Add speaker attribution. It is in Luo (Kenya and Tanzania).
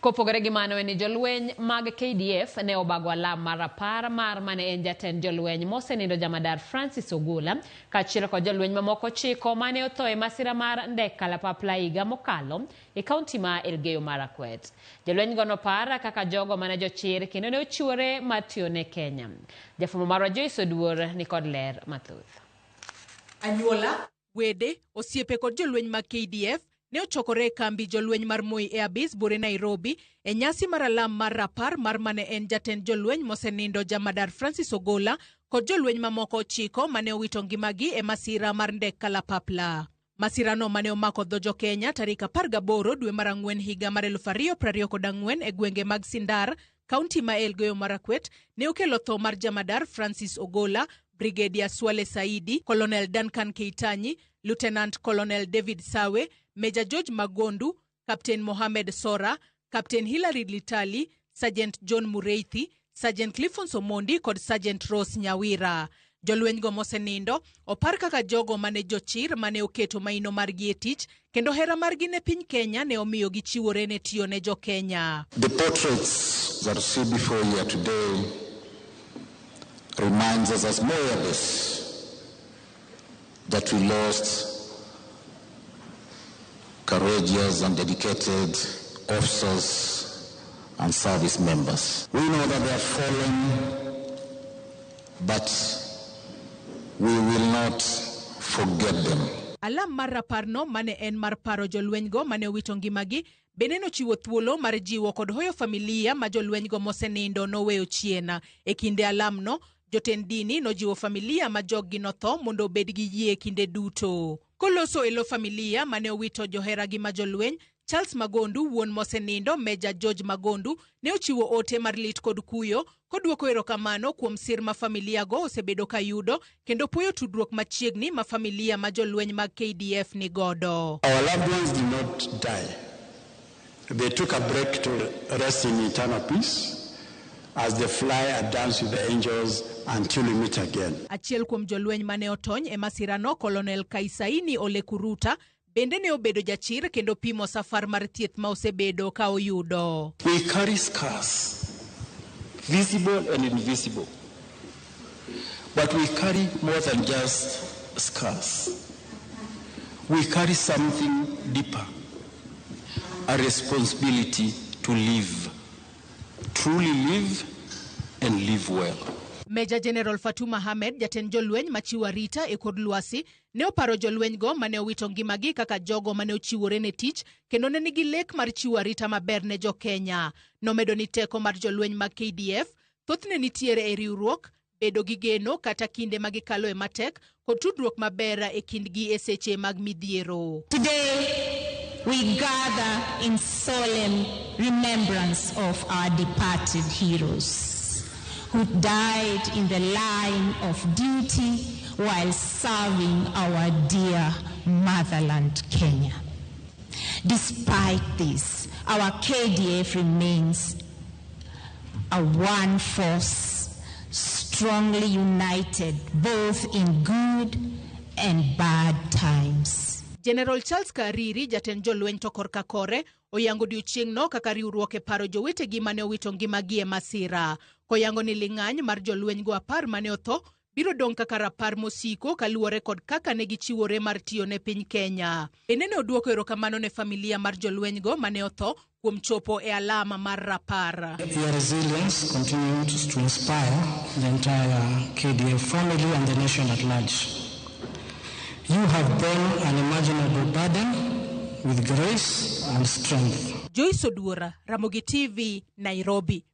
Speaker 1: Kopogore gi mano en ni jolweny mag KDF ne obago alam mar rapar mar mane en jatend jolweny mosenindo jamadar Francis Ogola kaachiel kod jolweny mamoko 9 mane otho e masira mar ndek kalapapla higa mokalo e kaunti ma Elgeyo Marakwet. Jolweny go nopar kaka jogo mane jochir kendo ne ochiwore mar tiyo ne Kenya. Jafwambo marwa Joyce Oduor nikod ler mathoth.
Speaker 2: Anyuola, wede, osiepe kod jolweny mag KDF ne ochokore e kambi jolweny mar Moi Air Base bore Nairobi e nyasi mar alam mar rapar mar mane en jatend jolweny mosenindo Jamadar Francis Ogola kod jolweny mamoko 9 mane owito ngimagi e masira mar ndek kalapapla. Masirano mane omako dho jo-Kenya tarik 18 dwe mar 4 higa mar 2024 e gwenge mag Sindar, kaunti ma Elgeyo Marakwet, ne okelo tho mar Jamadar Francis Ogola, Brigadier Swale Saidi, Colonel Duncan Keitanyi, Lieutenant Colonel David Sawe, Major George Magondu, Captain Mohamed Sora, Captain Hilary Litali, Sergeant John Mureithi, Sergeant Clifton Omondi kod Sergeant Rose Nyawira. Jolwenygo mosenindo opar kaka jogo mane jochir mane oketo maino margi e tich kendo hera margi ne piny Kenya ne omiyo gichiwore ne tiyo ne jo Kenya.
Speaker 3: The portraits that you see before you today reminds us as Moi Air Base that we lost courageous and dedicated officers and service members. We know that they are fallen, but we will not forget them.
Speaker 2: Alam mar raparno mane en mar paro jolwenygo mane owito ngimagi bende nochiwo thuolo mar jiwo kod hoyo familia ma jolwenygo mosenindo noweyo chien. E kinde alamno, jotend dini nojiwo familia ma joggi notho mondo obed gi yie kinde duto. Koloso e lo familia mane owito joheragi ma jolweny, Charles Magondu, wuon mosenindo Major George Magondu, ne ochiwo ote mar lit kod kuyo, koduoko erokamano kuom sir ma familia go osebedo ka yudo kendo puoyo tudruok machiegni ma familia ma jolweny mag KDF ni godo.
Speaker 4: Our loved ones did not die. They took a break to rest in eternal peace as they fly and dance with the angels until we meet again.
Speaker 2: Achiel kuom jolweny mane otony e masirano, Colonel Kaisaini Ole Kuruta, bende ne obedo jachir kendo pimo safar mar thieth ma osebedo ka oyudo.
Speaker 4: We carry scars, visible and invisible. But we carry more than just scars. We carry something deeper, a responsibility to live, truly live and live well.
Speaker 2: Major General Fatuma Ahmed, jatend jolweny machiwo arita e kor lwasi, ne oparo jolwenygo mane owito ngimagi kaka jogo mane ochiwore ne tich kendo ne nigi lek mar chiwo arita maber ne jo-Kenya. Nomedo ni teko mar jolweny mag KDF thothne nitiere e riwruok, bedo gi geno kata kinde ma gikaloe matek kod tudruok maber e kindgi e seche mag midhiero.
Speaker 5: Today we gather in solemn remembrance of our departed heroes who died in the line of duty while serving our dear motherland, Kenya. Despite this, our KDF remains a one force, strongly united both in good and bad times.
Speaker 2: General Charles Kariri, jatend jolweny to korka kore, oyango odiochieng'no kaka riwruok e paro jowetegi mane owito ngimagi e masira. Koyango ni ling'any mar jolwenygo 10 mane otho biro dong' kaka rapar mosiko kaluwore kod kaka ne gichiwore mar tiyo ne piny Kenya. Bende ne oduoko erokamano ne familia mar jolwenygo mane otho kuom chopo e alama mar rapar.
Speaker 6: Your resilience continues to inspire the entire KDF family and the nation at large. You have borne an unimaginable burden with grace and strength.
Speaker 2: Joyce Oduora, Ramogi TV, Nairobi.